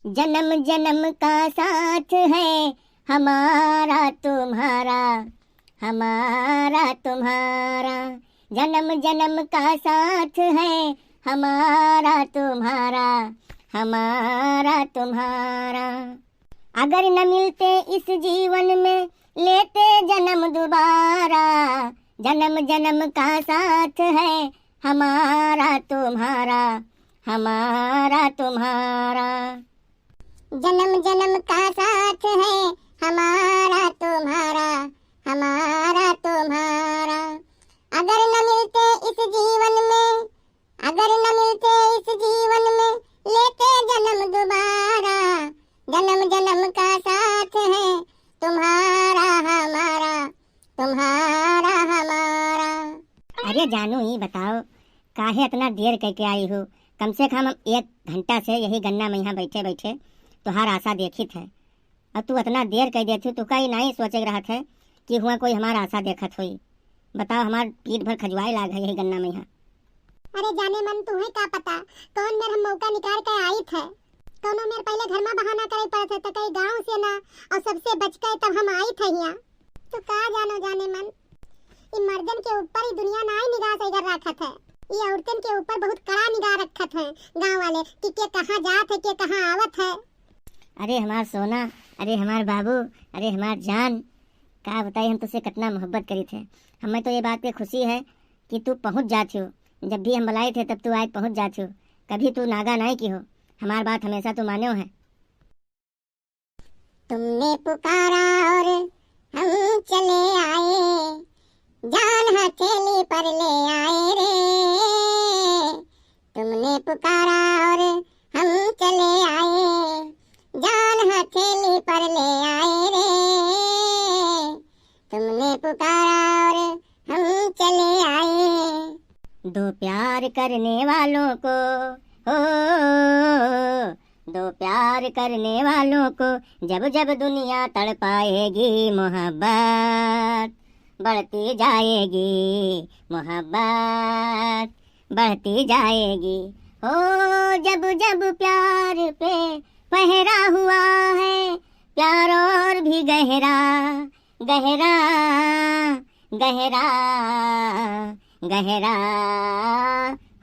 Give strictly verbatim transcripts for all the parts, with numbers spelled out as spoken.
जन्म जन्म का साथ है हमारा तुम्हारा, हमारा तुम्हारा, जन्म जन्म का साथ है हमारा तुम्हारा, हमारा तुम्हारा। अगर न मिलते इस जीवन में, लेते जन्म दोबारा, जन्म जन्म का साथ है हमारा तुम्हारा, हमारा तुम्हारा। जन्म जन्म का साथ है हमारा तुम्हारा, हमारा तुम्हारा। अगर न मिलते इस जीवन में, अगर न मिलते इस जीवन में, लेते जन्म दोबारा। जन्म जन्म का साथ है तुम्हारा हमारा, तुम्हारा हमारा। अरे जानू, ई बताओ, काहे इतना देर करके आई हो? कम से कम हम एक घंटा से यही गन्ना में यहाँ बैठे बैठे तोहार आशा देखित है, और तू इतना देर कर देती हो। तू का ई नाहीं सोचे के रहत है कि हुआ कोई हमार आशा देखत होई? बताओ, हमार पीठ भर खजुआए लाग है यही गन्ना में यहाँ। अरे जाने मन, तुहे का पता कौन मेर हम मौका निकाल के आइत है। कौनो मेर पहले घर में बहाना करे पड़त है, तो कई गाँव से ना और सबसे बच के तब हम आइत है यहाँ। तो का जानो जाने मन, ई मर्दन के ऊपर ई दुनिया नाई निगाह से इधर रखत है। ई औरतन के ऊपर बहुत कड़ा निगाह रखत है गाँव वाले कि के कहाँ जात है, के कहाँ आवत है। अरे हमार सोना, अरे हमार बाबू, अरे हमार जान, का बताई हम तुझसे कितना मोहब्बत करी थे। हमें तो ये बात पे खुशी है कि तू पहुँच जात हो। जब भी हम बुलाए थे तब तू आए पहुँच जात हो। कभी तू नागा नाई की हो, हमार बात हमेशा तू मानो है। तुमने पुकारा और हम चले आए, जान हथेली पर ले आए रे। तुमने पुकारा और हम चले आए, जान हथेली पर ले आए रे। तुमने पुकारा और हम चले आए। दो प्यार करने वालों को, हो, दो प्यार करने वालों को जब जब दुनिया तड़पाएगी, मोहब्बत बढ़ती जाएगी, मोहब्बत बढ़ती जाएगी। हो, जब जब प्यार पे पहरा हुआ है, प्यार और भी गहरा, गहरा, गहरा, गहरा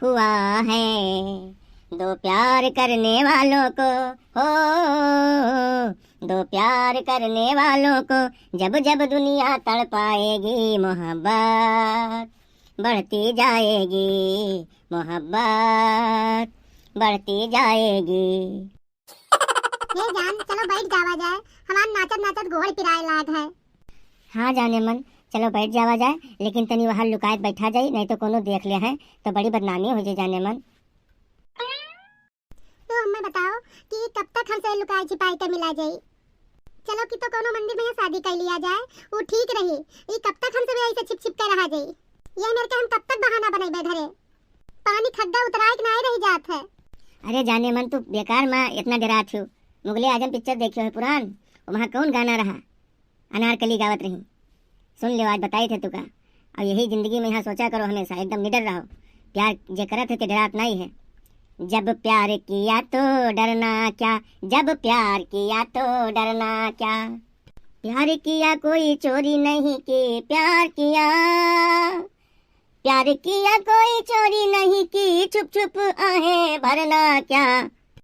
हुआ है। दो प्यार करने वालों को, हो, दो प्यार करने वालों को जब जब दुनिया तड़पाएगी, मोहब्बत बढ़ती जाएगी, मोहब्बत बढ़ती जाएगी। हे जान, चलो बैठ जावा जाए, हमार नाचत नाचत गोड़ पिराए लाग है। हाँ जाने मन, चलो बैठ जावा जाए, लेकिन तनी वहाँ लुकायत बैठा जाई, नहीं तो कोनो देख ले है तो बड़ी बदनामी हो जाए जाने मन। तो हमें बताओ कि कब तक हमसे लुकाए छिपाए के मिला जाई? चलो कि तो कोनो मंदिर में शादी कर लिया जाए, वो ठीक रही। ई कब तक हमसे भी ऐसे छिप छिप के रहा जाई? ये मेरे के हम कब तक बहाना बनैबे घरे? पानी खड्डा उतराए के नाई रह जात है। अरे जाने मन, तू बेकार में इतना डरात हो। मुगले आजम पिक्चर देखियो है पुरान, वहाँ कौन गाना रहा? अनारकली गावत रही। सुन ले, आज बताई थे तुका। और यही जिंदगी में यहाँ सोचा करो हमेशा, एकदम निडर रहो। प्यार जे करत है ते डरात नहीं है। जब प्यार किया तो डरना क्या, जब प्यार किया तो डरना क्या। प्यार किया कोई चोरी नहीं की, प्यार किया प्यार किया कोई चोरी नहीं की, छुप छुप आहें भरना क्या।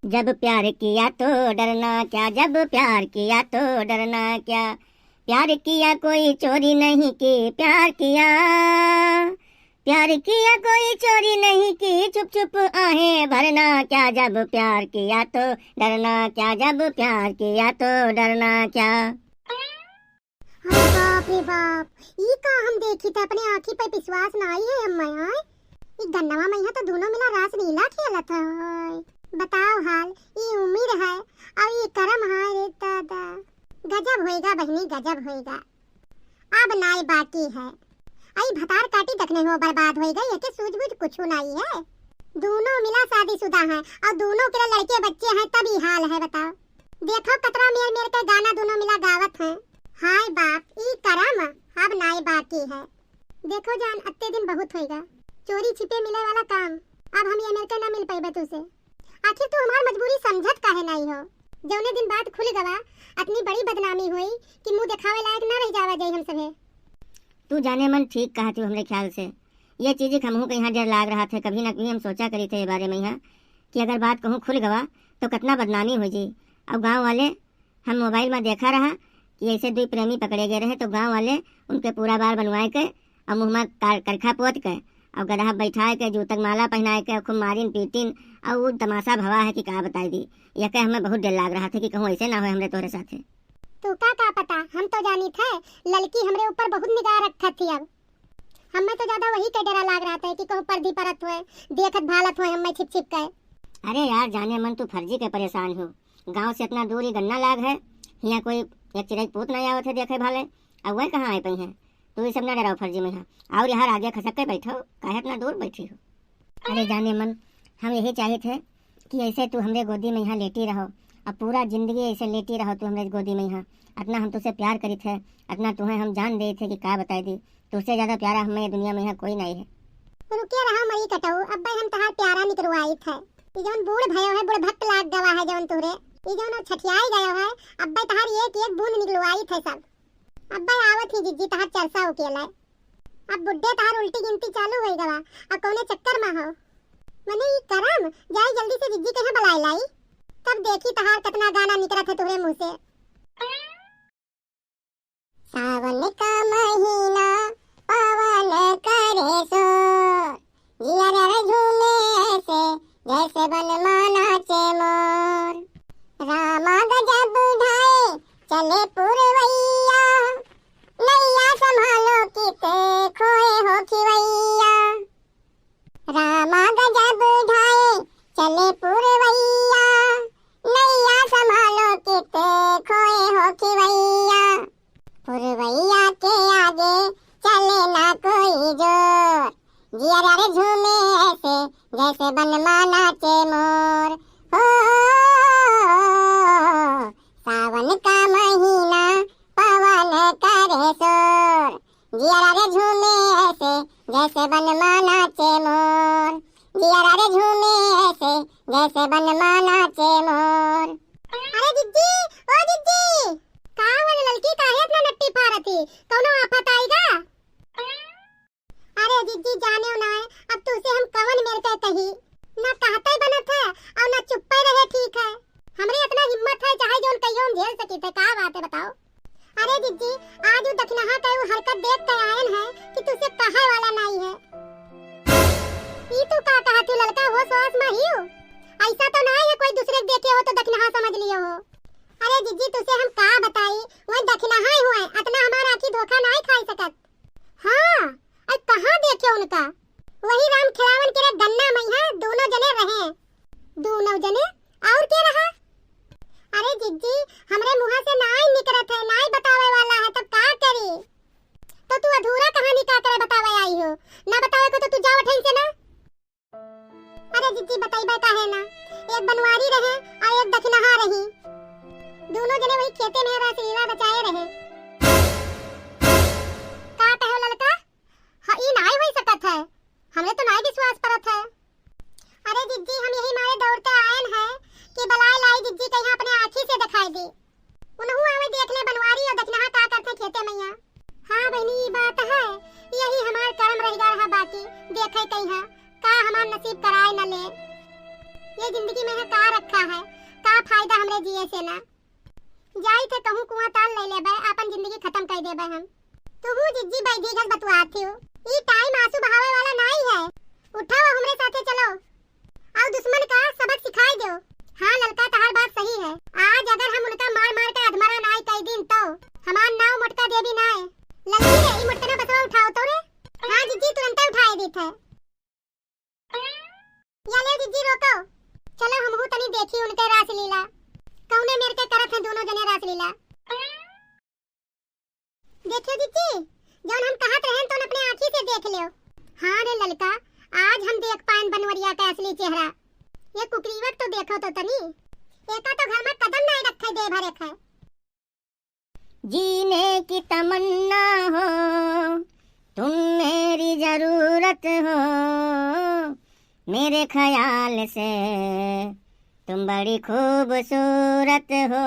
जब प्यार किया तो डरना क्या, जब प्यार किया तो डरना क्या। प्यार किया कोई चोरी नहीं की, प्यार किया, प्यार किया कोई चोरी नहीं की, छुप छुप आहें भरना क्या। जब प्यार किया तो डरना क्या, जब प्यार किया तो डरना क्या। अरे बाप रे बाप, ई का हम देखी त अपने आँखी पे विश्वास ना आई है हम्मे, आय? ई गन्नवा में यहाँ तो दोनों मिला रास लीला खेलत है, आय। बताओ हाल, ई उम्र है, और ई करम है रे दादा। गजब होएगा बहनी, गजब होएगा। अब नाई बाकी है। आई भतार काटी देखने हो बर्बाद होएगा, ये के सूझबूझ कुछ नाई है। दोनों मिला शादीशुदा हैं और दोनों के लड़के बच्चे हैं, तब ई हाल है, बताओ। देखो कतरा मेर मेर के गाना दोनों मिला गावत हैं। हाय बाप, ई करम अब नाई बाकी है। देखो जान, अत्ते दिन बहुत होइगा। चोरी छिपे मिले वाला काम, अब हम ये मेर के ना मिल पइबे तुसे। आखिर तू हमार मजबूरी समझत काहे नाई हो? जौने दिन बात खुल गवा, अतनी बड़ी बदनामी होई कि मुँह देखावे लायक ना रह जावा जाई हम सभे। तू जाने मन ठीक कहत हो हमरे ख्याल से। ये चीज के हमहू के यहाँ डर लाग रहा थे, कभी ना कभी हम सोचा करी थे ये बारे में यहाँ कि अगर बात कहूँ खुल गवा तो कितना बदनामी हो जाई। और गाँव वाले, हम मोबाइल में देखा रहा कि ऐसे दुई प्रेमी पकड़े गए रहे तो गाँव वाले उनके पूरा बार बनवाए के और मुँह में कर-, करखा पोत के और गदहा बैठाए के, जूतक माला पहनाए के, खूब मारिन पीटिन और ऊ तमाशा भवा है कि का बताई दी। यके हमें बहुत डर लाग रहा थे कि कहूँ ऐसे ना होए हमरे तोहरे साथे। तू का, का पता, हम तो जानी थे ललकी हमरे ऊपर बहुत निगाह रखत थी। अब हमें तो ज्यादा वही के डरा लाग रहा था कि कहूँ पर्दी परत होए, देखत भालत होए हमें छिप छिप के। अरे यार, जाने मन तू फर्जी के परेशान हो। गाँव से इतना दूर ये गन्ना लाग है, हियाँ कोई एक चिरई पूत नहीं आवत है देखे भाले, अब वह कहाँ आए पई हैं? तू ये सब ना डराओ फर्जी में यहाँ, और यहाँ आगे खसक के बैठो, काहे इतना दूर बैठी हो? अरे जाने मन, हम यही चाहित है कि ऐसे तू हमरे गोदी में यहाँ लेटी रहो, अब पूरा जिंदगी ऐसे लेटी रहो तू हमरे गोदी में यहाँ। अतना हम तुझसे प्यार करित है, अतना तुहें हम जान देत है कि का बताई दी, तुझसे ज्यादा प्यारा हमें ये दुनिया में यहाँ कोई नहीं है। रुके रहा मरी कटऊ, अब्बे हम तहार प्यारा निकलवाइत है। ई जौन बूढ़ भयो है, बूढ़ भक्त लाग गवा है जौन तुहरे, ई जौन छठियाई गयो है, अब्बे तहार एक एक बूंद निकलवाइत है सब। अब्बे आवत ही जिज्जी तहार चरसा उकेले। अब बुड्ढे तहार उल्टी गिनती चालू होई गवा। अब कौने चक्कर में हो? मने ई करम, जाई जल्दी से जिज्जी के यहाँ बलाए लाई, तब देखी तहार कितना गाना निकरत है तुहरे मुँह से। सावन का महीना पवन करे शोर, जिया रे झूमे ऐसे जैसे बनमा नाचे मोर। रामा गजब ढाए चले पुरवैया, नैया संभालो किते खोए हो खिवैया। रामा गजब ढाए चले पुरवैया, नैया संभालो किते खोए हो खिवैया। पुरवैया के आगे चले ना कोई जोर, जिया रे झूमे ऐसे जैसे बनमा नाचे मोर। हो, सावन का महीना पवन करे शोर, जिया रे झूमे ऐसे जैसे बनमा नाचे मोर, जिया रे झूमे ऐसे जैसे बनमा नाचे मोर। अरे जिज्जी, ओ जिज्जी, का वाले ललकी काहे इतना नट्टी फारत ही? कौनो आफत आई गा? अरे जिज्जी जाने ना है, अब तुझसे हम कवन मेर के कही, ना कहते बनत है और ना चुप्पे रहे ठीक है। हमरे इतना हिम्मत है, चाहे जौन कहियो हम झेल सकी थे, का बात है बताओ? अरे जिज्जी, आज उ दखिनहा के उ हरकत देख के आयन है कि तुझसे कहे वाला नहीं है। ई तू का कहत हो ललका, होश वास में ही हो? ऐसा तो नहीं है कोई दूसरे के देखे हो तो दखिनहा समझ लियो हो। अरे जिज्जी तुझसे हम का बताई, वही दखिनहा ही हुए, इतना हमारा आँखी धोखा नहीं खाई सकत। हाँ, अरे कहाँ देखे उनका? वही राम खेलावन के रे गन्ना मइहाँ दोनों जने रहे। दोनों जने? और के रहा? अरे जिज्जी, हमरे मुँहा से नाई निकरत है, नाई बतावे वाला है, तब का करी? तो तू अधूरा कहानी का करे बतावे आई हो? ना बतावे को तो तू जाओ ठैन से ना। अरे जिज्जी, बतइबे काहे ना, एक बनवारी रहे और एक दखिनहा रही। दोनों जने वही खेते में रासलीला रचाए रहे। का कहो ललका? हाँ, ई नाई होई सकत है, हमरे तो नाई विश्वास परत है। अरे जिज्जी, हम यही मारे दौड़ते आयन है कि बलाए लाई जिज्जी कहीं अपने आँखी से दिखाई दी। उनहू आवे देख ले बनवारी और दखिनहा का करथे खेते मइहाँ। हाँ बहिनी, ई बात है, यही हमार करम रह गा रहा बाकी, देखे कइहाँ का हमार नसीब कराए न ले। ये जिंदगी में है का रखा है, का फायदा हमरे जिए से ना। जाई थे कहूँ कुआं ताल ले लेबे, आपन जिंदगी खत्म कर देबे हम। तुहू जिज्जी बैधी घस बतुआत थी, ई टाइम आंसू बहावे वाला नाई है। उठाओ हमरे साथे चलो। अउ दुश्मन का सबक सिखाई दो। हाँ ललका, तहार बात सही है। आज अगर हम उनका मार मार के अधमरा नाई कई दिन तो हमार नाव मोटका देवी नाय। ललकी रे, ई मोटकना बसवा उठाओ तो रे। हाँ जिज्जी, तुरंते उठाए देत है। या ले जिज्जी रोको। चलो हमहू तनी देखी उनके रासलीला। कौने मेर के करत हैं दोनों जने रासलीला। देखियो जिज्जी, जौन हम कहत रहन तौन अपने आँखी से देख लियो। हाँ रे ललका, आज हम देख पाएन बनवरिया का असली चेहरा। ये कुकरीवत तो देखो तो तनी, एका तो घर में कदम नहीं रखे दे भरे खाए। जीने की तमन्ना हो, तुम मेरी जरूरत हो, मेरे ख्याल से तुम बड़ी खूबसूरत हो,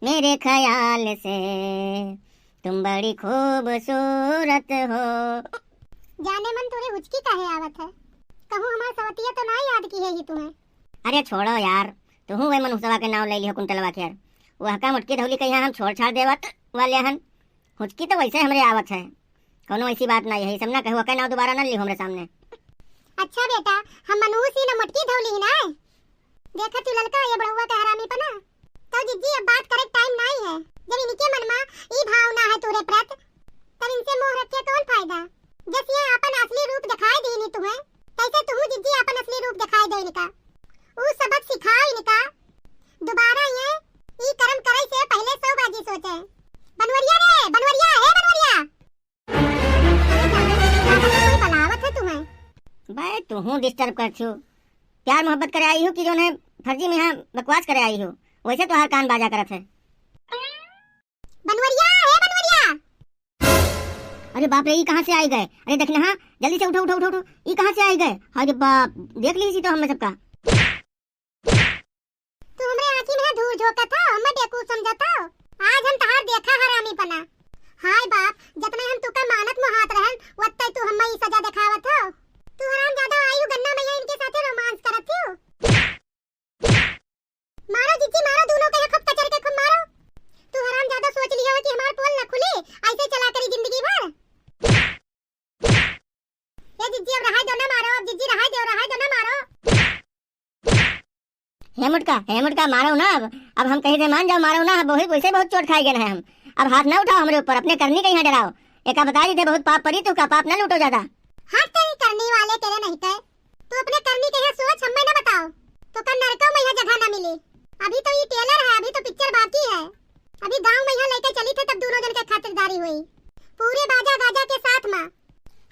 मेरे ख्याल से तुम बड़ी खूबसूरत हो। जाने मन तोरे हुचकी काहे आवत है? कहूँ हमार सवतिया तो ना याद किहे ही तुम्हें? अरे छोड़ो यार, तुहूँ वही मनहुसवा के नाव ले लिहो कुंटलवा के यार। वह का मोटकी धौली कहिया हम छोड़ छाड़ देवत वाले हन। हुचकी तो वैसे हमरे आवत है, कौनो ऐसी बात नहीं है, ई सब ना कहू, ओके नाव दोबारा ना लिहो हमरे सामने। अच्छा बेटा, हम मनहूस ही ना मोटकी धौली ही ना। देखा तू ललका ये बुढ़वा के हरामी पना। तो जिज्जी अब बात करे टाइम नहीं है। जब इनके मन में ई भावना है तोरे प्रत, तब इनसे मोह रखे कौन फायदा? जैसे ये अपन असली रूप दिखाई दीनी तुम्हें, तैसे तुहू जिज्जी अपन असली रूप दिखाई दे इनका। ऊ सबक सिखाओ इनका। दोबारा ये ई कर्म करे से पहले सौ बाजी सोचे। बनवरिया रे, बनवरिया, हे बनवरिया। अरे जाने, लागत है कोई बुलावत है तुम्हें। बे, तुहूँ डिस्टर्ब कर छु। प्यार मोहब्बत करे आई हो कि जौन है फर्जी में यहाँ बकवास करे आई हो? वैसे तोहार कान बाजा करत है। बनवरिया, हे बनवरिया। अरे बाप रे, ई कहाँ से आई गए? अरे देखना हाँ, जल्दी से उठो, उठो, उठो, उठो। ई कहाँ से आई गए? हाय रे बाप, देख ली इसी तो हमें सबका। तू हमरे आँखी में धूल झोंकत हो, हमें बेवकूफ समझत हो। आज हम तहार देखा हरामी पना। हाय बाप, जतने हम तुका मानत मोहात रहन, वत्ते तू हमें ई सजा देखावत हो। तू हरामजादा आयु गन्ना मैया इनके साथे रोमांस करत हो। मारो जिज्जी, मारो, दोनों के खूब कचर के खूब मारो। तू हरामजादा सोच लिया हो कि हमार पोल न खुली, ऐसे चला करी जिंदगी भर। ए जिज्जी, अब रहाई दो ना मारो, अब जिज्जी रहाई दो, रहाई दो ना मारो। हे मोटका, हे मोटका, मारो ना अब, अब हम कही थे मान जाओ, मारो ना, अब वही वैसे बहुत चोट खाए गए हैं हम। अब हाथ ना उठाओ हमरे ऊपर, अपने करनी के यहाँ डराओ। एका बता दी थे बहुत पाप परी, तू का पाप ना लूटो ज्यादा। हाथ तेरी करनी वाले तेरे नहीं थे, तू अपने करनी के यहाँ सोच, हमें ना बताओ। तो का नरकों में यहाँ जगह ना मिली। अभी तो ये टेलर है, अभी तो पिक्चर बाकी है। अभी गाँव में यहाँ लेके चली थे, तब दोनों जन के खातिरदारी हुई, पूरे बाजा गाजा के साथ में।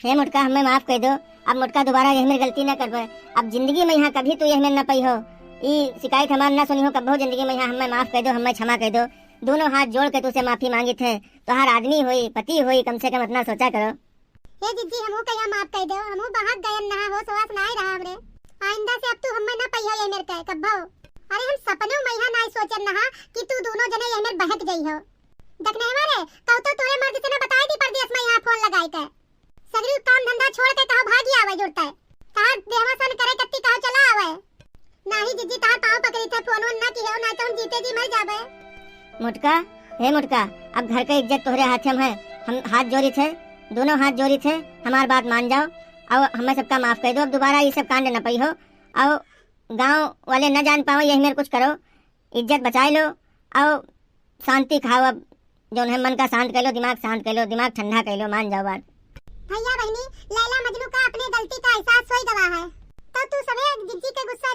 हे मोटका, हमें माफ कर दो। अब मोटका दोबारा यह मेरी गलती ना करबे। अब जिंदगी में यहाँ कभी तू यह मेर ना पई हो। ई शिकायत हमार ना सुनी हो कब्बो जिंदगी में यहाँ। हमें माफ कर दो, हमें क्षमा कर दो। दोनों हाथ जोड़ के तू से माफी मांगी थे। तोहार आदमी होई, पति होई, कम से कम इतना सोचा करो। हे जिज्जी, हमहू कहिया माफ कर दो, हमहू बहक गयन नहा, होश वास नाई रहा हमरे। आइंदा से अब तू हमें ना पइहो ये मेर के कब्बो। अरे हम सपनों में यहाँ नाई सोचन नहा कि तू दोनों जने ये मेर बहक जई हो। दखनेवा रे, कहू तो तोरे मर्द से ना बताई दी परदेस में यहाँ फोन लगाई के। सगरी काम धंधा छोड़ के कहो भागी आवे जुड़ता है। तहार देहवा सन करे कत्ती कहो चला आवे। नाही जिज्जी, तहार पाँव पकड़ी थे, फोन वोन ना किहो, ना तो हम जीते जी मर जाबे। मोटका, हे मोटका, अब घर के इज्जत तोहरे हाथे में है। हम हाथ जोड़ी थे, दोनों हाथ जोड़ी थे, हमार बात मान जाओ। अब हमें सबका माफ कर दो, अब दोबारा ये सब कांड न पई हो। अब गाँव वाले न जान पाओ, यही मेर कुछ करो, इज्जत बचाए लो, और शांति खाओ। अब जौन है मन का शांत कर लो, दिमाग शांत कर लो, दिमाग ठंडा कर लो, मान जाओ बात। भैया बहनी, लैला मजनू का अपने गलती का एहसास होई गवा है, तो तू सवे जिज्जी के गुस्सा